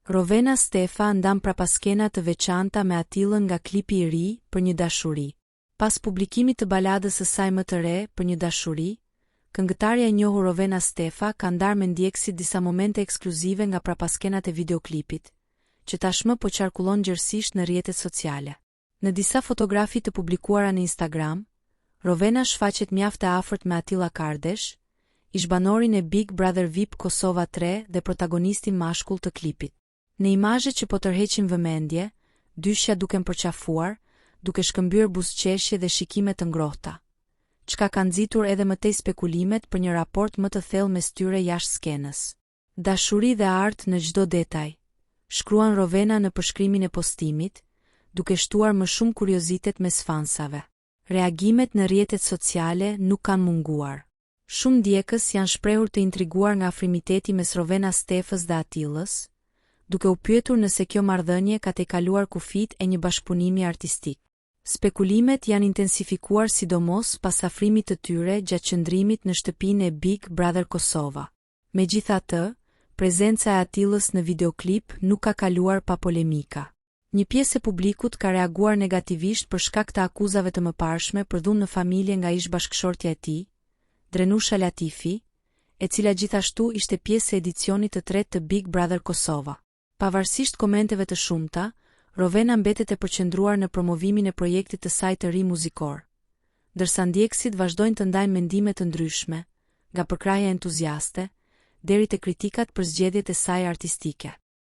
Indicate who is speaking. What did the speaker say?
Speaker 1: Rovena Stefa ndan prapaskena të veçanta me Atillën nga klipi i ri Për një dashuri. Pas publikimit të baladës së saj më të re Për një dashuri, këngëtarja e njohur Rovena Stefa ka ndarë me ndjekësit disa momente ekskluzive nga prapaskenat e videoklipit, që tashmë po qarkullon gjerësisht në rrjetet sociale. Në disa fotografi të publikuara në Instagram, Rovena shfaqet mjaft e afërt me Atilla Kardesh, ish-banorin e Big Brother VIP Kosova 3 dhe protagonistin mashkull të klipit. Në imazhet që po tërheqin vëmendje, dyshja duken përqafuar, duke shkëmbyer buzëqeshje dhe shikime të ngrohta, çka ka nxitur edhe më tej spekulimet për një raport më të thellë mes tyre jashtë skenës. Dashuri dhe art në çdo detaj, shkruan Rovena në përshkrimin e postimit, duke shtuar më shumë kuriozitet mes fansave. Reagimet në rrjetet sociale nuk kanë munguar. Shumë ndjekës janë shprehur të intriguar nga afrimiteti mes Rovena Stefës dhe Atillës, duke u pyetur nëse kjo marrëdhënie ka tejkaluar kufijtë e një bashkëpunimi artistik. Spekulimet janë intensifikuar sidomos pas afrimit të tyre gjatë qëndrimit në shtëpinë e Big Brother Kosova. Megjithatë, prezenca e Atillës në videoklip nuk ka kaluar pa polemika. Një pjesë e publikut ka reaguar negativisht për shkak të akuzave të mëparshme për dhunë në familje nga ish-bashkëshortja e tij, Drenusha Latifi, e cila gjithashtu ishte pjesë e edicionit të tretë të Big Brother Kosova. Pavarësisht komenteve të shumta, Rovena mbetet e përqendruar në promovimin e projektit të saj të ri muzikor, ndërsa ndjekësit vazhdojnë të ndajnë mendime të ndryshme, nga përkrahja entuziaste, deri te kritikat për zgjedhjet e saj artistike.